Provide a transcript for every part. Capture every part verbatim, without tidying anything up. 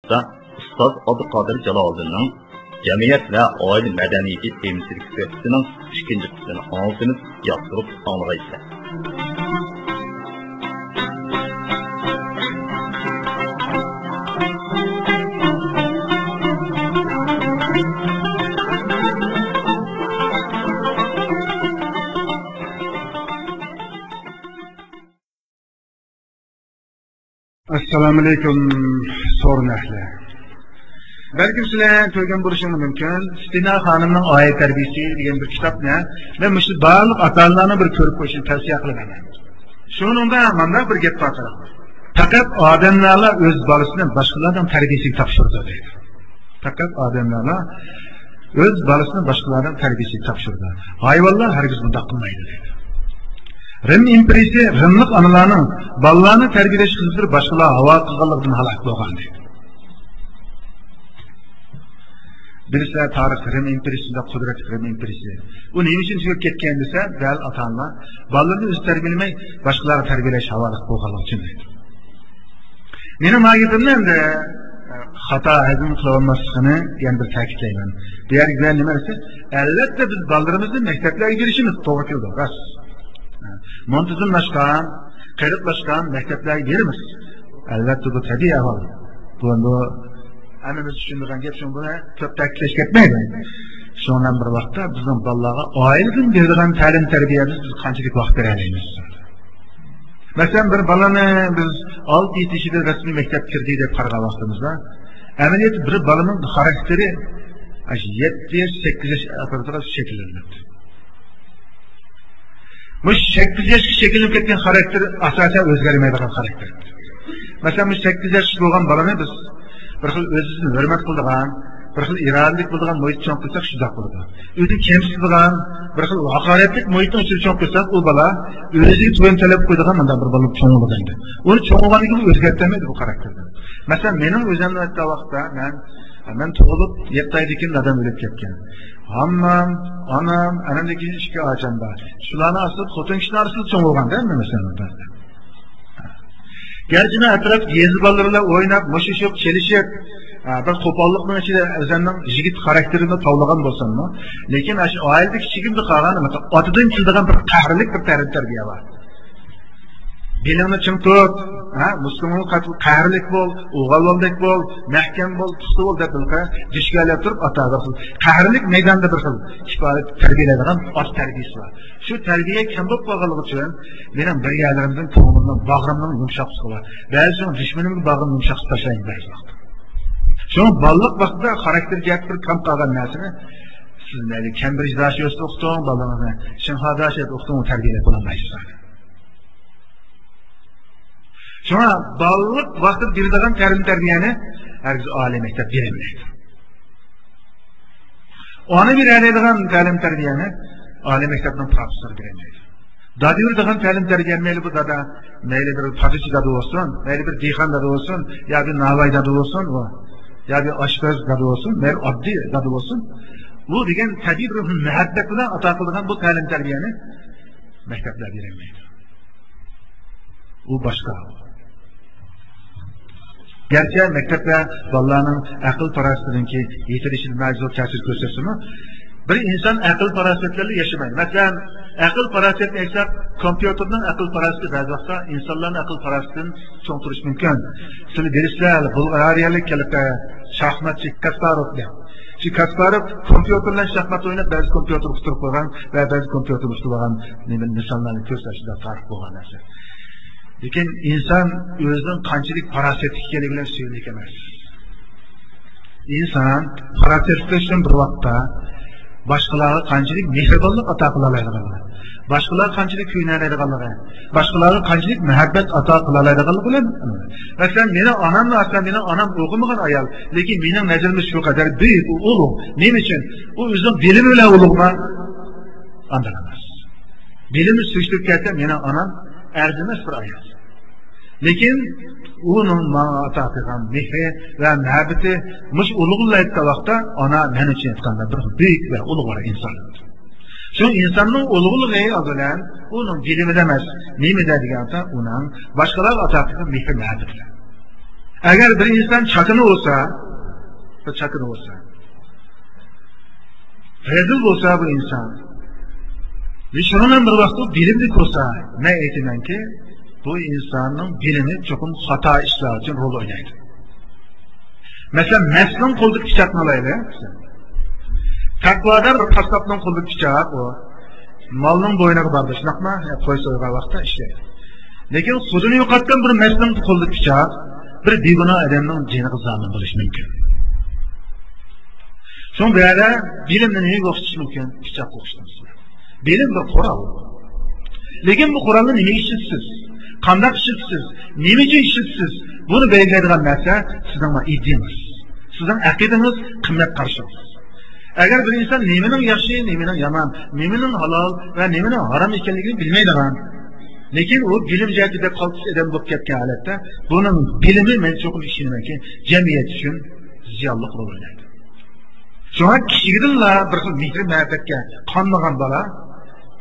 ئۇستاز ئابدۇقادىر جالالىدىننىڭ جەمئىيەت ۋە ئائىلە مەدەنىيىتى تېمىسىدىكى سۆھبىتىنىڭ ئىككىنچى قىسمىنى ئاڭلىتىمىز، ياقتۇرۇپ ئاڭلىغايسىلەر. ئەسسالامۇئەلەيكۇم، سورۇن ئەھلى. بەلكىم سىلەر كۆرگەن بولۇشۇڭلار مۇمكىن، سىتىنا خانىمنىڭ ئائىلە تەربىيىسى دېگەن بىر كىتابنى مەن مۇشۇ بارلىق ئاتا-ئانىلارنىڭ بىر كۆرۈپ قويۇشىنى تەۋسىيە قىلىمەن. شۇنىڭدا مانداق بىر گەپ بار، قاراڭ. پەقەت ئادەملەرلا ئۆز بالىسىنى باشقىلارنىڭ تەربىيىسىگە تاپشۇرىدۇ دەيدۇ. پەقەت ئادەملەرلا ئۆز بالىسىنى باشقىلارنىڭ تەربىيىسىگە تاپشۇرىدۇ. ھايۋانلار ھەرگىز بۇنداق قىلمايدۇ دەيدۇ. رىم ئىمپېرىيىسى رىملىق ئانىلارنىڭ بالىلارنى تەربىيەلەش خىزمىتىنى باشقىلار ھاۋا قىلغانلىقىدىن ھالاك بولغان دەيدۇ. بىلىسىلەر، تارىخ رىم ئىمپېرىيىسى شۇنداق قۇدرەتلىك رىم ئىمپېرىيىسى. ئۇ نېمە ئۈچۈن تۈگەپ كەتكەن دېسە، دەل ئاتا-ئانىلار بالىلىرىنى ئۆزى تەربىيەلىمەي، باشقىلارغا تەربىيەلەش ھاۋالىق بولغانلىقى ئۈچۈن دەيدۇ. مېنىڭ ما گېپىمنى ئەمدى، ئە، خاتا ھەزىم قىلىۋالماسلىقىنى يەنە بىر تەكىتلەيمەن. بۇ يەرگە نېمە دېسە، ئەلۋەتتە بىز بالىلىرىمىزنى مەكتەپلەرگە بېرىشىمىز توغرا كېلىدۇ، راست. ئە، مۇنتىزىملاشقان، قېلىپلاشقان مەكتەپلەرگە بېرىمىز. ئەلۋەتتە بۇ تەبىئىي ئەھۋال. بۇ، بۇ ھەممىمىز چۈشىنىدىغان گەپ، شۇڭا بۇنى كۆپ تەكىتلەش كەتمەيدۇ. شۇنىڭ بىلەن بىر ۋاقىتتا بىزنىڭ بالىلارغا ئائىلىدىن بېرىدىغان تەلىم تەربىيەمىز بىز قانچىلىك ۋاقىت بېرەلەيمىز؟ مەسىلەن، بىر بالىنى بىز ئالتە يەتتە يېشىدا رەسمىي مەكتەپكە كىردى دەپ قارىغان ۋاقتىمىزدا، ئەمەلىيەتتە بىر بالىنىڭ خاراكتېرى ئاشۇ يەتتە ياش، سەككىز ياش ئەتراپىدا شەكىللىنىدۇ. مۇشۇ سەككىز ياشقا شەكىللىنىپ كەتكەن خاراكتېر ئاساسەن ئۆزگەرمەيدىغان خاراكتېر. مەسىلەن، مۇشۇ سەككىز ياشقىچە بولغان بالىنى بىز بىر خىل ئۆزىدىن ھۆرمەت قىلىدىغان، بىر خىل ئىرادىلىك بولىدىغان مۇھىتتا چوڭ قىلساق شۇنداق بولىدۇ. ئۆزىنى كەمسىتىدىغان، بىر خىل ھاقارەتلىك مۇھىتنىڭ ئىچىدە چوڭ قىلساق، ئۇ بالا ئۆزىگە تۆۋەن تەلەپ قويىدىغان مۇنداق بىر بالا چوڭ بولىدۇ ئەمدى. ئۇنى چوڭ بولغاندىن كېيىن ئۆزگەرتەلمەيدۇ بۇ خاراكتېرنى. مەسىلەن، مېنىڭ ئۆزۈمنى ئېيتقان ۋاقىتتا مەن، مەن تۇغۇلۇپ يەتتە ئايدىن كېيىن دادام ئۆلۈپ كەتكەن. ھاممام، ئانام، ئانامدىن كېيىن ئىككى ئاچام بار. شۇلارنىڭ ئارىسىدا خوتۇن كىشىلەر ئارىسىدا چوڭ بولغان-دە، مەسىلەن. گەرچە مەن ئەتراپتىكى يېزا بالىلىرى بىلەن ئويناپ، مۇشۇشۇپ، چېلىشىپ، ھە، بىر قوپاللىقنىڭ ئىچىدە ئۆزۈمنىڭ يىگىت خاراكتېرىمنى تاۋلىغان بولساممۇ، لېكىن ئاشۇ ئائىلىدىكى كىچىكىمدە قالغان ئاتىدىن كېلىدىغان بىر قەھرلىك بىر تەلىم تەربىيە بار. بېلىڭنى چىڭ تۇت، ھە، مۇسكۇلۇڭنى قاتتىق، قەھرلىك بول، ئوغۇل بالىدەك بول، مەھكەم بول، پۇختا بول دەپ بىر خىل جىشكەلەپ تۇرۇپ، ئاتا بىر خىل قەھرلىك مەيداندا بىر خىل ئىپادە تەربىيەلەيدىغان ئاتا تەربىيەسى بار. شۇ تەربىيە كەم بولۇپ قالغانلىقى ئۈچۈن مېنىڭ بىر يەرلىرىمدىن كۆڭلۈمنىڭ، باغرىمنىڭ يۇمشاقلىقى بار. بەزىدە دۈشمىنىمگە باغرىمنى يۇمشاق قىلىپ تاشلايمەن بەزى ۋاقىت. شۇڭا بالىلىق ۋاقتىدا خاراكتېر جەھەتتە بىر كەم قالغان نەرسىنى سىز مەيلى كەمبرىج داشىۋېستتا ئوقۇتۇڭ، بالىڭىزنى شىنخۇا داشىۋېستتا ئوقۇتۇڭ، تەربىيەلەپ بولالمايسىز. شۇڭا بالىلىق ۋاقتىدا بېرىدىغان تەلىم تەربىيەنى ھەرگىز ئالىي مەكتەپ بېرەلمەيدۇ. ئانا بېرەلەيدىغان تەلىم تەربىيەنى ئالىي مەكتەپنىڭ پروفېسسورى بېرەلمەيدۇ. دادا بېرىدىغان تەلىم تەربىيەنى مەيلى بۇ دادا، مەيلى بىر پادىچى دادا بولسۇن، مەيلى بىر دېھقان دادا بولسۇن، يا بىر ناۋاي دادا بولسۇن، ئۇ، يا بىر ئاشپەز دادا بولسۇن، مەيلى ئاددىي دادا بولسۇن، ئۇ دېگەن تەبىئىي بىر مۇھەببەت بىلەن ئاتا قىلىدىغان بۇ تەلىم تەربىيەنى مەكتەپلەر بېرەلمەيدۇ. ئۇ باشقا. گەرچە مەكتەپلەر بالىلارنىڭ ئەقىل پاراسىتىنىڭكى يېتىلىشىدە ناھايىتى زور تەسىر كۆرسەتسىمۇ، بىر ئىنسان ئەقىل پاراسەت بىلەن ياشىمايدۇ. مەسىلەن، ئەقىل پاراسەتنى ئېيتساق، كومپيۇتېرنىڭ ئەقىل پاراسىتى بەزى ۋاقىتتا ئىنسانلارنىڭ ئەقىل پاراسىتىدىن چوڭ تۇرۇشى مۇمكىن. سىلەر بىلىسىلەر، بۇلغارىيەلىك ھېلىقى شاھماتچى كاسپاروف دەپ. شۇ كاسپاروف كومپيۇتېر بىلەن شاھمات ئويناپ، بەزى كومپيۇتېرنى ئۇتتۇرۇپ قويغان ۋە بەزى كومپيۇتېرنى ئۇتتۇرۇپ قويغان نېمە، مىساللارنى كۆرسەتسە شۇنداق تارىخ بولغان نەرسە. لېكىن ئىنسان ئۆزىنىڭ قانچىلىك پاراسەتلىك ئىكەنلىكى بىلەن سۆيۈملۈك ئەمەس. ئىنسان پاراسەتلىك ئۈچۈن بىر ۋاقىتتا باشقىلارغا قانچىلىك مېھرىبانلىق ئاتا قىلالايدىغانلىقى، باشقىلارغا قانچىلىك كۆيۈنەلەيدىغانلىقى، باشقىلارغا قانچىلىك مەھەببەت ئاتا قىلالايدىغانلىقى بىلەن. مەسىلەن، مېنىڭ ئانامنى ئالسا، مېنىڭ ئانام ئوقۇمىغان ئايال، لېكىن مېنىڭ نەزىرىمدە شۇ قەدەر بۈيۈك، ئۇ ئۇلۇغ. نېمە ئۈچۈن؟ ئۇ ئۆزىنىڭ بىلىمى بىلەن ئۇلۇغما؟ ئانداق ئەمەس. بىلىمنى سۈرۈشتۈرۈپ كەلسە، مېنىڭ ئانام ئەرزىمەس بىر ئايال. لېكىن ئۇنىڭ ماڭا ئاتا قىلغان مېھرى ۋە مۇھەببىتى مۇشۇ ئۇلۇغلىرى ئېيتقان ۋاقىتتا، ئانا مەن ئۈچۈن ئېيتقاندا بىر بۈيۈك ۋە ئۇلۇغ بىر ئىنسان. شۇ ئىنساننىڭ ئۇلۇغلۇقى ئالدى بىلەن ئۇنىڭ بىلىمىدە ئەمەس، نېمىدە دېگەن ۋاقىتتا، ئۇنىڭ باشقىلارغا ئاتا قىلغان مېھرى مۇھەببىتىدە. ئەگەر بىر ئىنسان چاكىنا بولسا، بىر چاكىنا بولسا، رەزىل بولسا بۇ ئىنسان، ۋە شۇنىڭ بىلەن بىر ۋاقىتتا بىلىملىك بولسا، مەن ئېيتىمەنكى، بۇ ئىنساننىڭ بىلىمى چوقۇم خاتا ئىشلار ئۈچۈن رول ئوينايدۇ. مەسىلەن، مەستنىڭ قولىدىكى پىچاقنى ئالايلى. تەقۋادار بىر قاسساپنىڭ قولىدىكى پىچاق ئۇ مالنىڭ بوينىغا بارىدۇ، شۇنداقمۇ؟ يا قوي سويغان ۋاقىتتا ئىشلەيدۇ. لېكىن خۇدىنى يوقاتقان بىر مەستنىڭ قولىدىكى پىچاق بىر بىگۇناھ ئادەمنىڭ جېنىغا زامىن بولۇشى مۇمكىن. شۇڭا بۇ يەردە بىلىمنى نېمىگە ئوخشىتىش مۇمكىن؟ پىچاققا ئوخشىتىمىز. بىلىم بىر قورال. لېكىن بۇ قورالنى نېمىگە ئىشلىتىسىز؟ قانداق ئىشلىتىسىز؟ نېمە ئۈچۈن ئىشلىتىسىز؟ بۇنى بەلگىلەيدىغان نەرسە سىزنىڭ ئىدىيىڭىز، سىزنىڭ ئەقىدىڭىز، قىممەت قارىشىڭىز. ئەگەر بىر ئىنسان نېمىنىڭ ياخشى، نېمىنىڭ يامان، نېمىنىڭ ھالال ۋە نېمىنىڭ ھارام ئىكەنلىكىنى بىلمەيدىغان، لېكىن ئۇ بىلىم جەھەتتە بەك قالتىس ئادەم بولۇپ كەتكەن ھالەتتە، بۇنىڭ بىلىمى، مەن چوقۇم ئىشىنىمەنكى، جەمئىيەت ئۈچۈن زىيانلىق رول ئوينايدۇ. شۇڭا كىچىكىدىنلا بىر خىل مېھرى مۇھەببەتكە قانمىغان بالا،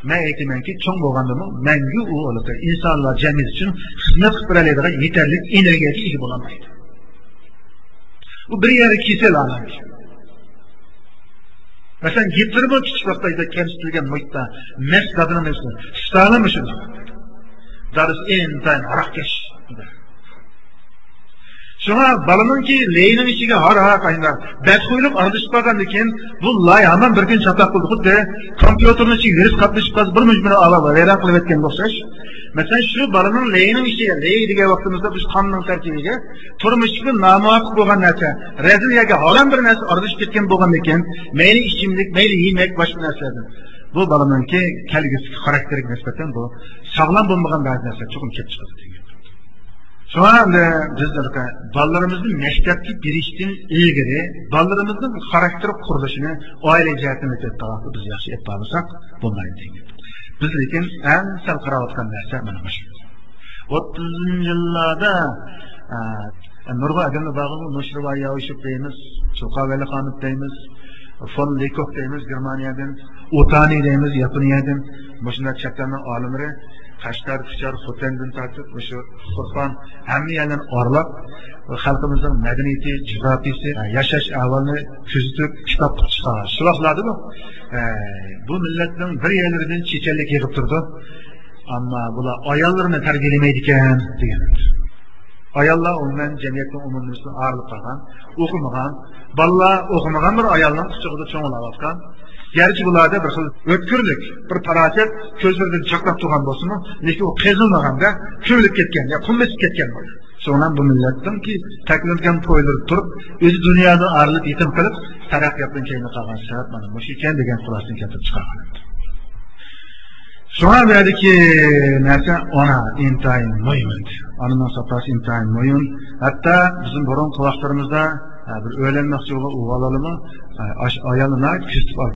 مەن ئېيتىمەنكى، چوڭ بولغاندىمۇ مەڭگۈ ئۇ ئىنسانلار جەمئىيىتى ئۈچۈن خىزمەت قىلىپ بېرەلەيدىغان يېتەرلىك ئېنېرگىيەگە ئىگە بولالمايدۇ. ئۇ بىر يەردە كېسەل ئالامەت. مەسىلەن، گىتلېرمۇ كىچىك ۋاقتىدا كەمسىتىلگەن مۇھىتتا، مەست دادىنىڭ نېمىسى، ستالىنمۇ شۇنداق. دادىسى ئىنتايىن ھاراقكەش. شۇڭا بالىنىڭكى لېيىنىڭ ئىچىگە ھاراق، ئاينا، بەتخۇيلۇق ئارىلىشىپ قالغاندىن كېيىن، بۇ لاي ھامان بىر كۈنى چاتاق قىلىدۇ. خۇددى كومپيۇتېرنىڭ ئىچىگە ۋىرۇس قاتنىشىپ قالسا، بىر مۇنچە بىر ئالا ۋەيران قىلىۋەتكەنگە ئوخشاش. مەسىلەن، شۇ بالىنىڭ لېيىنىڭ ئىچىگە، لېي دېگەن ۋاقتىمىزدا بىز قاننىڭ تەركىبىگە تۇرمۇشلۇقتا نامۇۋاپىق بولغان نەرسە، رەزىل ياكى ھارام بىر نەرسە ئارىلىشىپ كەتكەن بولغاندىن كېيىن، مەيلى ئىچىملىك، مەيلى يېمەك، باشقا نەرسىلەردىن، بۇ بالىنىڭكى كەلگۈسىدىكى خاراكتېرىگە نىسبەتەن بۇ ساغلام بولمىغان بەزى نەرسىلەر چوقۇم كېلىپ چىقىدۇ دېگەن. شۇڭا ئەمدى بىز بالىلىرىمىزنى مەكتەپكە بېرىشتىن ئىلگىرى بالىلىرىمىزنىڭ خاراكتېر قۇرۇلۇشىنى ئائىلە جەھەتتىن ئۆتۈۋاتقان ۋاقىتتا بىز ياخشى ئېلىپ بارمىساق بولمايدۇ دېگەن. بىز لېكىن ئەڭ سەل قاراۋاتقان نەرسە مانا مۇشۇ. ئوتتۇزىنچى يىللاردا، ئە، نۇرغۇن ئادەملەر بارغۇ، نۇشرىۋا ياۋشېف دەيمىز، چۇقا ۋەلىخانوف دەيمىز، فون لېكوف دەيمىز، گېرمانىيەدىن، ئوتانى دەيمىز، ياپونىيەدىن، مۇشۇنداق چەت ئەلنىڭ ئالىملىرى قەشقەر، كۇچار، خوتەندىن تارتىپ مۇشۇ تۇرپان ھەممە يەرلەرنى ئارىلاپ، خەلقىمىزنىڭ مەدەنىيىتى، جۇغراپىيىسى، ياشاش ئەھۋالىنى كۆزىتىپ، كىتاب قىلىپ چىقارغان. شۇ ۋاقىتلاردىمۇ، ئە، بۇ مىللەتنىڭ بىر يەرلىرىدىن چېچەنلىك يىغىپ تۇرىدۇ. ئەمما بۇلار ئاياللىرىنى تەربىيەلىمەيدىكەن دېگەن. ئاياللار ئومۇمەن جەمئىيەتنىڭ ئومۇمىيىتىدىن ئايرىلىپ قالغان، ئوقۇمىغان. بالىلار ئوقۇمىغان بىر ئايالنىڭ قۇچىقىدا چوڭىيىۋاتقان. گەرچە بۇلاردا بىر خىل ئۆتكۈرلۈك، بىر پاراسەت كۆزلىرىدىن چاقناپ تۇرغان بولسىمۇ، لېكىن ئۇ قېزىلمىغاندا، كۆمۈلۈپ كەتكەن يا قۇم بېسىپ كەتكەن بولىدۇ. شۇڭا بۇ مىللەتنىڭكى تەكلىنگەن تويلىرى تۇرۇپ، ئۆزى دۇنيادىن ئايرىلىپ، يېتىم قېلىپ، تەرەققىياتتىن كەينىگە قالغان سەۋەب مانا مۇشۇ ئىكەن دېگەن خۇلاسىنى كەلتۈرۈپ چىقارغان. شۇڭا بۇ يەردىكى نەرسە ئانا ئىنتايىن مۇھىم ئىدى. ئانىنىڭ ساپاسى ئىنتايىن مۇھىم. ھەتتا بىزنىڭ بۇرۇنقى ۋاقىتلىرىمىزدا، ئە، بىر ئۆيلەنمەكچى بولغان ئوغۇل بالىلىرىمۇ، ئە، ئاش-، ئايالنى ناھايىتى كۆزىتىپ